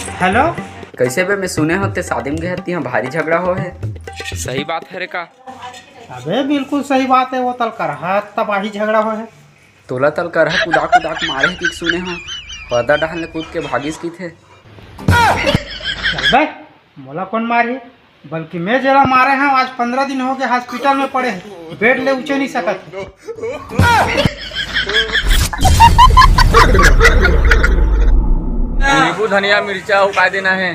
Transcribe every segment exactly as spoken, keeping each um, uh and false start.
Hello. कइसे बे, मैं सुने हों ते शादी में गे हस, तिहां भारी झगड़ा होहे। सही बात हे रे का? अबे बिल्कुल सही बात हे, ओ तलकरहा तबाही झगड़ा होहे। तोला तलकरहा कुदा कुदा के मारे हे कि सुने हों, पर्दा डहन ले कूद के भागिस किथे। चल बे, मोला कोन मारही? बल्कि मैं जेला मारे हंव, आज पंद्रह दिन होगे हॉस्पिटल में पड़े हे, बेड ले उठे नइ सकत हे। नींबू, धनिया, मिर्चा अउ का देना हे?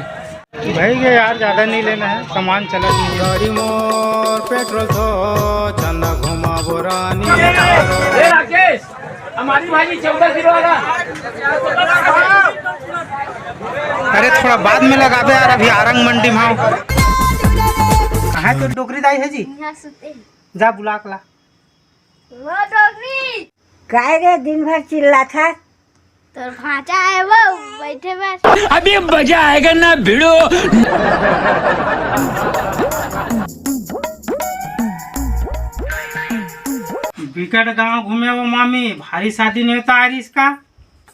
भइगे यार, ज्यादा नइ लेना हे, सामान चलत नइ हे। गाड़ी मोर पेट्रोल तो चंदा घुमाबो रानी। ए राकेश, हमारी भाजी चौदह किलो वाला। अरे थोड़ा बाद में लगाबे यार, अभी आरंग मंडी में हंव। कहाँ हे तोर डोकरी दाई हे जी? इहाँ सुते हे। जा बुला के ला। वो डोकरी। काय रे दिन भर चिल्लाथस? तोर भांचा हे वो, बइठे बर। अभी मजा आएगा ना भिड़ो। बिकट गांव घूमे वो मामी, भारी शादी नेवता आ रहिस का?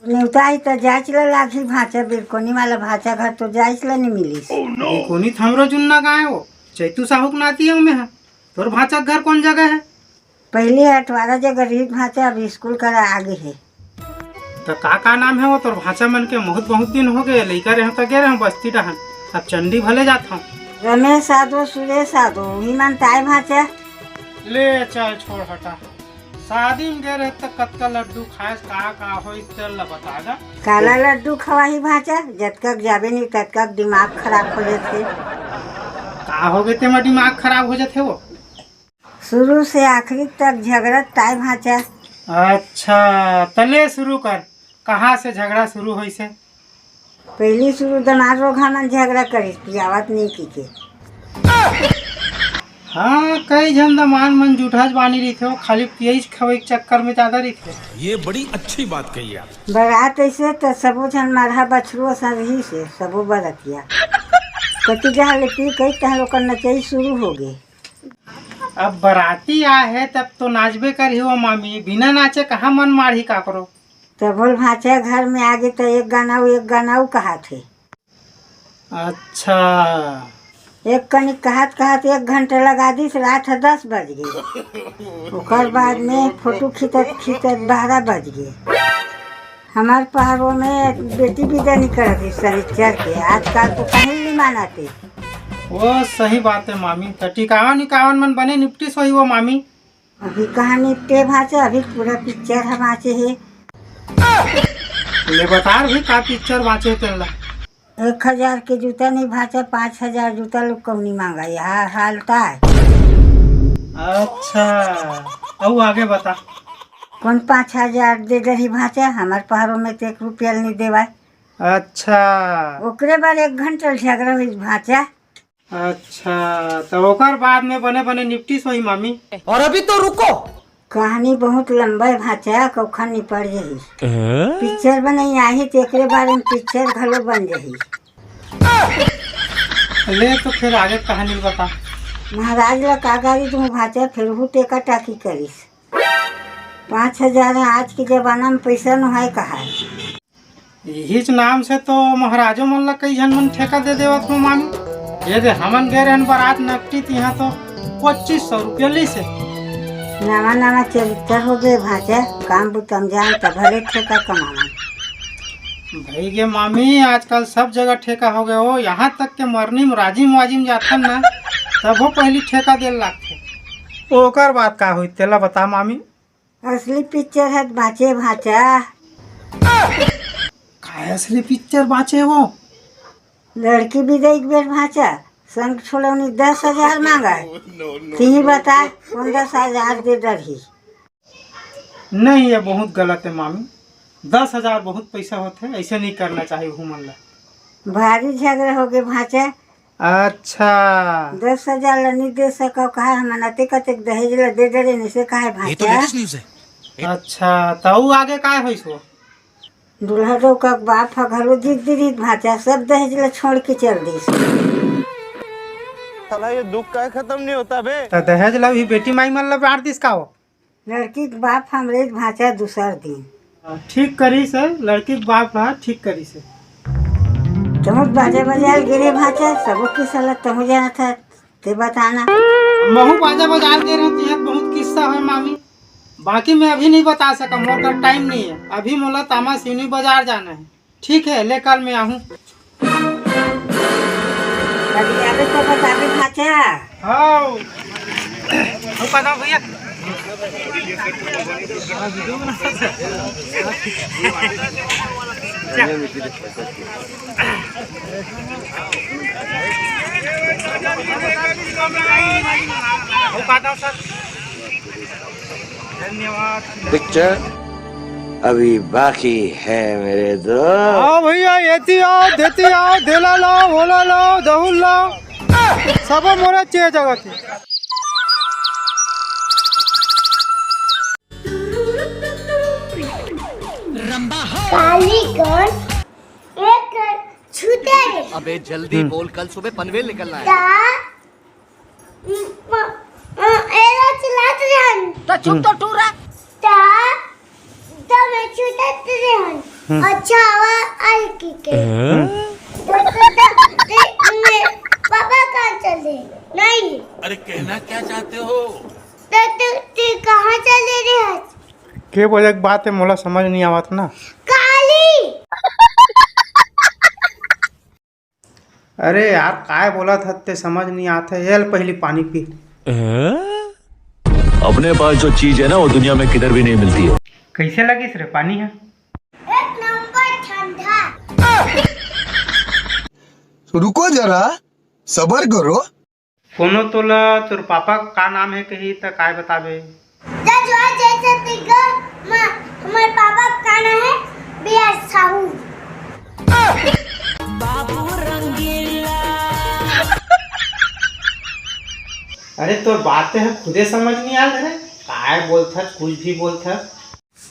नेवता ही तो जायच ल लागही भांचा, बिरकोनी वाला भांचा घर तो जायच ल नइ मिलिस। बिरकोनी त हमरो जुन्ना गांव हे वो, चैतू साहू के नाती हंव मैं हा। तोर भांचा के घर कोन जगह हे? पहिली अठवारा जगह रहिस भांचा, अब स्कूल करा आगे हे। त का का नाम हे वो तोर भांचा मन के? बहुत बहुत दिन होगे, लइका रहेंव त गे रहेंव बस्ती डहन, अब चंडी भले जाथंव। रमेश यादव, सुरेश यादव, उही मन ताय भांचा। ले चल छोड़ हटा, शादी में गे रहे त कतका लड्डू खायस, का का होइस तेला बता गा। काला लड्डू खवाही भांचा, जतका के जाबे नहीं ततका के दिमाग खराब हो जाथे। का होगे तेमा दिमाग खराब हो जाथे वो? शुरू से आखिरी तक झगड़त ताय भांचा। अच्छा, त ले शुरू कर, कहाँ से झगड़ा शुरू होइस हे? पहिली शुरू दमार रोगहा मन झगड़ा करिस, पियावत नइ किके। हाँ, कई झन दमार मन जूठा जबानी रहिथे, वो खाली पियई खवई के चक्कर में ज्यादा रहिथे। ये बड़ी अच्छी बात कही आप। बरात अइसे त सबो झन मरहा बछरू असन रहिस हे, सबो बरतिया। कति जहाँ ले पी कई तहाँ लोग नचई शुरू होगे। अब बराती आए हे तब तो नाचबे करही वो मामी, बिना नाचे कहाँ मन मारही काकरो। तभो ल भांचा घर में आगे त एक गाना अउ एक गाना अउ कहाथे। अच्छा। एक कनिक कहत कहत एक घंटा लगा दिस, रात ह दस बज गे। ओकर बाद में फोटो खींचत खींचत बारह बज गे। हमर पहरो में बेटी बिदा नइ करत हे सनिचर के, आजकल तो कहीं नइ मानत हे। वो सही बात हे मामी, त टिकावन इकावन मन बने निपटिस होही वो मामी। अभी कहाँ निपटे भांचा, अभी पूरा पिक्चर ह बांचे हे। ले बता रही का पिक्चर बांचे हे तेला? एक हजार के जूता नइ भांचा, पाँच हजार जूता लोग कौनी मांगा, ये हा-, हालत हे। अच्छा, अउ आगे बता। कोन पाँच हजार दे डरही भांचा, हमर पहरो में तो एक रुपया ल नइ देवाय। अच्छा। ओकरे बाद एक घंटा झगड़ा होइस भांचा। अच्छा, त ओकर बाद में बने बने निपटिस होही मामी। और अभी तो रुको। कहानी बहुत लंबा हे भांचा, कखन निपट जही। पिक्चर बनई आही त एकरे बारे में पिक्चर घलो बन जही। ले तो फिर आगे कहानी बता। महाराज ला का गारी दूं भांचा, फिर हूँ टेका टाकी करिस। पाँच हजार आज के जमाना में पैसा नोहय कहाय। इहीच नाम से तो महाराजो मन ला कई झन मन ठेका दे देवत हो मामी। ये दे हमन गे रहन बरात नकटी तिहा तो पच्चीस सौ रुपया लीस हे। नवा नवा चरित्र हो गे भांचा, काम बुता म जान त भले ठेका कमावन। भई गे मामी, आजकल सब जगह ठेका हो गे हो, यहाँ तक के मरनी में राजिम वाजिम जाथन ना, तभो पहली ठेका दे लागथे। ओकर बाद का होई तेला बता मामी। असली पिक्चर ह बांचे भांचा। काय असली पिक्चर बांचे वो? लड़की बिदाई के बेर भांचा, संग छोड़ौनी दस हजार मांगा है। तिही बता, कौन दस हजार दे डरही? नहीं, ये बहुत गलत है मामी। दस हजार बहुत पैसा होते, ऐसे नहीं करना चाहिए हूँ मन ला। भारी झगड़ा हो गए भांचा। अच्छा। दस हजार ला नहीं दे सको, कहा हमन अतेक अतेक दहेज ला दे डरे, निसे कहा ये तो भांचा। लेटेस्ट न्यूज़ है। अच्छा, तो ऊ आगे काय होइस वो? दूल्हा डौका के बाप ह घलो जिद रिहिस भांचा, सब दहेज ला छोड़ के चल दिस। साला ये दुख का खत्म नहीं होता बे। त दहेज ला भी बेटी माई मन ला बांट दिस का वो? लड़की के बाप हमरे भांचा दूसर दिन। ठीक करिस हे, लड़की के बाप ला ठीक करिस हे। तहूँ बाजा बजाए ल गे रहे भांचा, सबो किस्सा ल तहूँ जानत हस, ते बताना। महूँ बाजा बजाए ल गे रहे, तिहां बहुत किस्सा है मामी, बाकी मैं अभी नहीं बता सका, मोर कर टाइम नहीं है। अभी मोला तामा सिवनी बाजार जाना है। ठीक है, ले कल मैं आहूँ। कभी आबे तो बताबे भांचा। हाँ। रुका दो भैया। रुका दो सर। धन्यवाद। पिक्चर अभी बाकी है मेरे दोस्त। हाँ भैया, एती आओ, देती आओ, देला लाओ, होला लाओ, दहुल लाओ, सब मोरा चे जगह थी। कालीगंज एक छूते रे। अबे जल्दी हम्म। बोल, कल सुबह पनवेल निकलना है। ता म-, म-, एला चलात रहन। तो चुप तो टूरा। ता, ता मैं छूटत रहन। हम्म। अच्छा, आवा, आई की के। हम्म। तो, तो, तो, ते, मैं, पापा कहाँ चले? नहीं। अरे, कहना क्या चाहते हो? तो, तो, ते कहाँ चले रहे? के बजे के बात है, मोला समझ नहीं आवत ना। काली। अरे यार, काय बोलत हस ते समझ नहीं आत है। ये ले पहली पानी पी। अपने पास जो चीज है ना, वो दुनिया में किधर भी नहीं मिलती है। कैसे लगिस रे पानी है? एक नंबर ठंडा। रुको जरा, सबर करो। कोनो तोला तोर पापा का नाम है कही त काय बताबे? जा जो है जैसे तिगर, म-, हमारे पापा का नाम है बी आर साहू। बाबू रंगीला। अरे तोर बात ते ह खुदे समझ नहीं आत रे, काय बोलथस, कुछ भी बोलथस।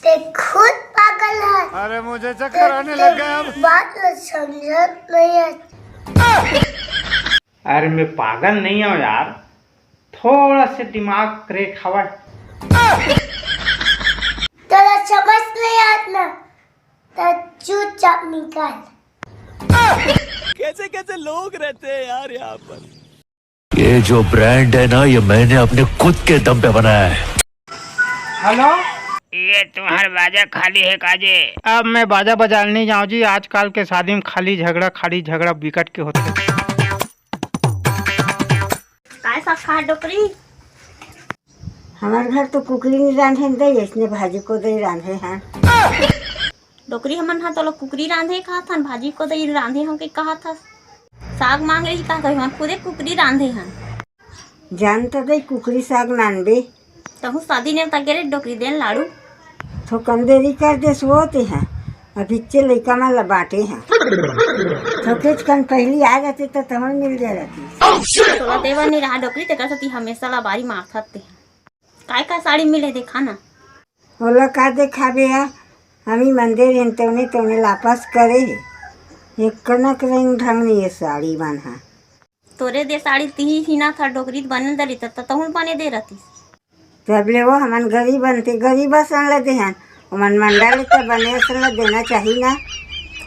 ते खुद पागल है। अरे मुझे चक्कर आने लग गए अब। बात ल समझत नहीं है। अरे मैं पागल नहीं हूँ यार, थोड़ा से दिमाग क्रैक हवा। तेरा समझ नहीं आत ना, तो चुपचाप निकाल। कैसे कैसे लोग रहते हैं यार यहाँ पर। ये जो ब्रांड है ना, ये मैंने अपने खुद के दम पे बनाया है। हेलो। ये तुम्हार बाजा खाली है काजे? अब मैं बाजा बजाने नहीं जाऊँ जी, आजकल के शादी में खाली झगड़ा, खाली झगड़ा बिकट के होथे। काय साग खा डोकरी? हमार घर तो कुकरी नहीं रांधे दे, इसने भाजी को दे रांधे हैं। डोकरी हमन हा तोला कुकरी रांधे कहत हन, भाजी को दे रांधे हम के कहत हस। साग मांग रही कहत हस, हमन खुदे कुकरी रांधे हन। जान तो दे कुकरी साग नानबे। तहूँ शादी ने तक रे डोकरी देन लाड़ू। थोकन देरी कर दे सोते हैं, अभी चे लइका मन ला बांटे हैं। थोकेच कन पहली आ जाते तो तहन मिल जाए रहती। तोला देवर नहीं रहा डोकरी, तेकर सेती हमेशा ला बारी मारथत ते। काय का साड़ी मिले देखा ना। ओला का देखाबे या, हमी मंदिर हेन तौने तौने लापस करे हे। एक कनक रंग ढंग नहीं ये साड़ी मन हा। तोरे दे साड़ी तिही हिना था डोकरी त बने दरी त तहुल बने दे रहतीस। तब ले वो हमन गरीब बनते, गरीब असन ल देहन, ओमन मंडल ले त बने असन ल देना चाही ना।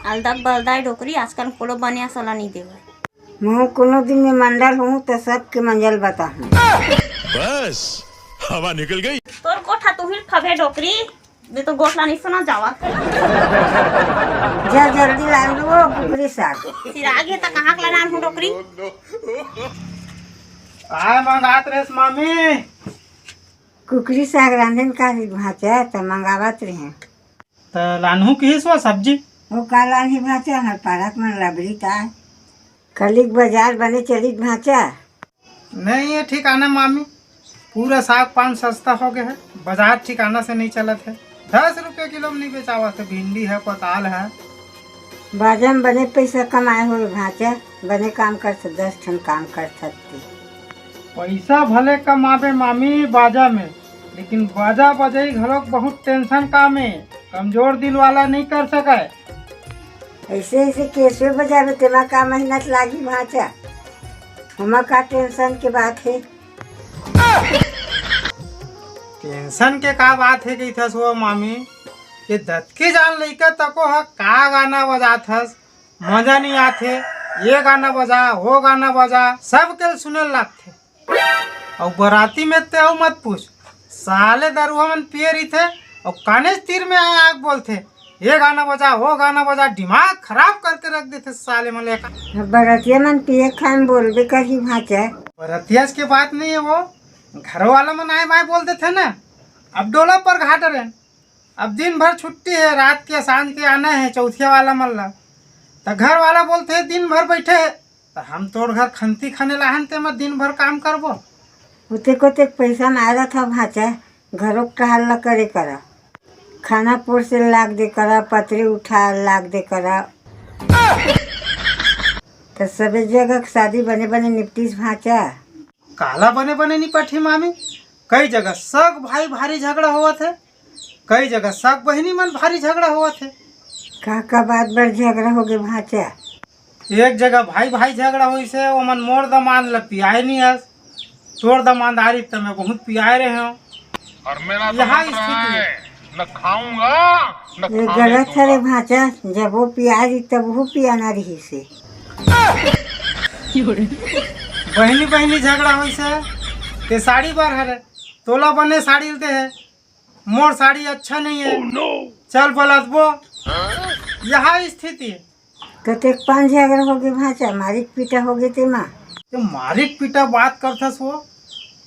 अलदक बलदाय डोकरी, आजकल कोनो बने असन ल नहीं देवय। महूँ कोनो दिन में मंडल हूँ त सबके मंजल बताहूँ। बस, हवा निकल गई। तोर कोठा तू ही खबे डोकरी, मैं तो गोठला नहीं सुना जावा। जा जल्दी लान लो वो कुकरी साग। सिराग है त कहाँ के लान हूँ डोकरी? काय मंगात रेस मामी? कुकरी साग रांधन का भाचा त मंगावत रहे। त लानहू किहिस वो सब्जी? वो का लानही भाचा, हमार पारक मन लबरी ता। कलिक बाजार बने चलित भाचा। नहीं ये ठिकाना मामी, पूरा साग पान सस्ता हो गया है, बाजार ठिकाना से नहीं चलत है। दस रुपये किलो में नहीं बेचावत है, भिंडी है, पताल है। बाजा में बने पैसा कमाए हो भाचा, बने काम कर सक, दस ठन काम कर सकती। पैसा भले कमाबे मामी बाजा में, लेकिन बाजा बजाई घलोक बहुत टेंशन काम है, कमजोर दिल वाला नहीं कर सके। ऐसे ऐसे कैसे बजाबे, तेमा का मेहनत लागी भाचा, हमा का टेंशन के बात है। टेंशन के का बात है कहिथस वो मामी? ये दतकी जान लइका तको ह का गाना बजात हस? मजा नहीं आथे। ये गाना बजा, वो गाना बजा, सब के सुने ल लागथे। अउ बराती में ते अउ मत पूछ, साले दरुहा मन पिए रहिथे अउ कानेच तीर में आ आग बोलथे, ये गाना बजा, वो गाना बजा, दिमाग खराब करके रख देथे साले मन एका। बरतिया मन पिए खाए में बोलबे करही भांचा। बरतिया के बात नहीं है वो, घर वाला मन आए बाए बोल देथे ना। अब डोला पर घाट रहे, अब दिन भर छुट्टी है, रात के सांझ के आना है चौथिया वाला मन ला, त घर वाला बोलथे दिन भर बैठे है, त हम तोर घर खंती खाने लाहन ते मैं दिन भर काम करबो। उते कोतेक पैसा मारत ह भांचा, घरोक टहल ला करे करा, खाना पोर से लाग दे करा, पतरी उठा लाग दे करा। त सबे जगह के शादी बने बने निपटिस भांचा। काला बने बने निपटही मामी, कई जगह सग भाई भारी झगड़ा होवत है, कई जगह सग बहिनी मन भारी झगड़ा होवत है। का का बात बर झगड़ा होगे भांचा? एक जगह भाई भाई झगड़ा होइस हे, ओमन मोर दमांद ल पियाए नहीं हस, तोर दमांद आरिस त मैं बहुत पियाए रहे हूँ। और मेरा तो यहाँ मंत्र स्थिति है, है। न खाऊंगा, न ये खाने गलत हरे दूंगा। भांचा, जब वो पियाए रही तब वो पियाना रही से। बहिनी बहिनी झगड़ा होइस हे, ते साड़ी बर हरे, तोला बने साड़ी दे हे, मोर साड़ी अच्छा नहीं है। चल बलदबो, यहाँ स्थिति है। कतेक पान झगड़ा होगे भांचा, मारिक पीटा होगे तेमा। ते मारिक पीटा बात करथस वो,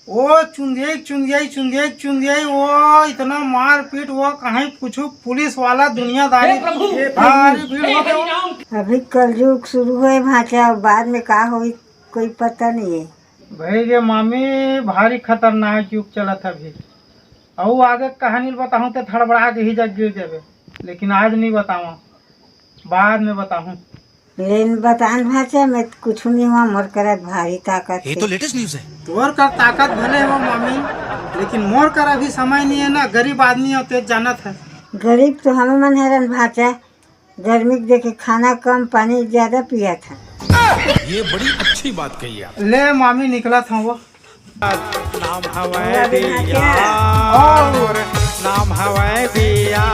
ओ चुंदियाई चुंदियाई चुंदियाई चुंदियाई, ओ इतना मारपीट वो कहीं पूछू, पुलिस वाला दुनियादारी भारी भीड़ होगे वो। अभी कलयुग शुरू होए भांचा, बाद में का होई कोई पता नहीं है। भाई रे मामी, भारी खतरनाक युग चलत है अभी। अउ आगे कहानी बताहूँ ते थड़बड़ा के ही जग गिर जाबे, लेकिन आज नहीं बताऊँ, बाद में बताहूँ। लेन बतान भांचा, मैं कुछ नहीं हुआ, मोर करा भारी ताकत ये है। तो लेटेस्ट न्यूज है। तोर कर ताकत भले हो मामी, लेकिन मोर कर अभी समय नहीं है ना, गरीब आदमी हो, तेज जानत है। गरीब तो हम मन हरन भांचा, गर्मी के देखे खाना कम, पानी ज्यादा पिया था। ये बड़ी अच्छी बात कही आप। ले मामी निकला था वो। नाम हवय दिया, और नाम हवय दिया।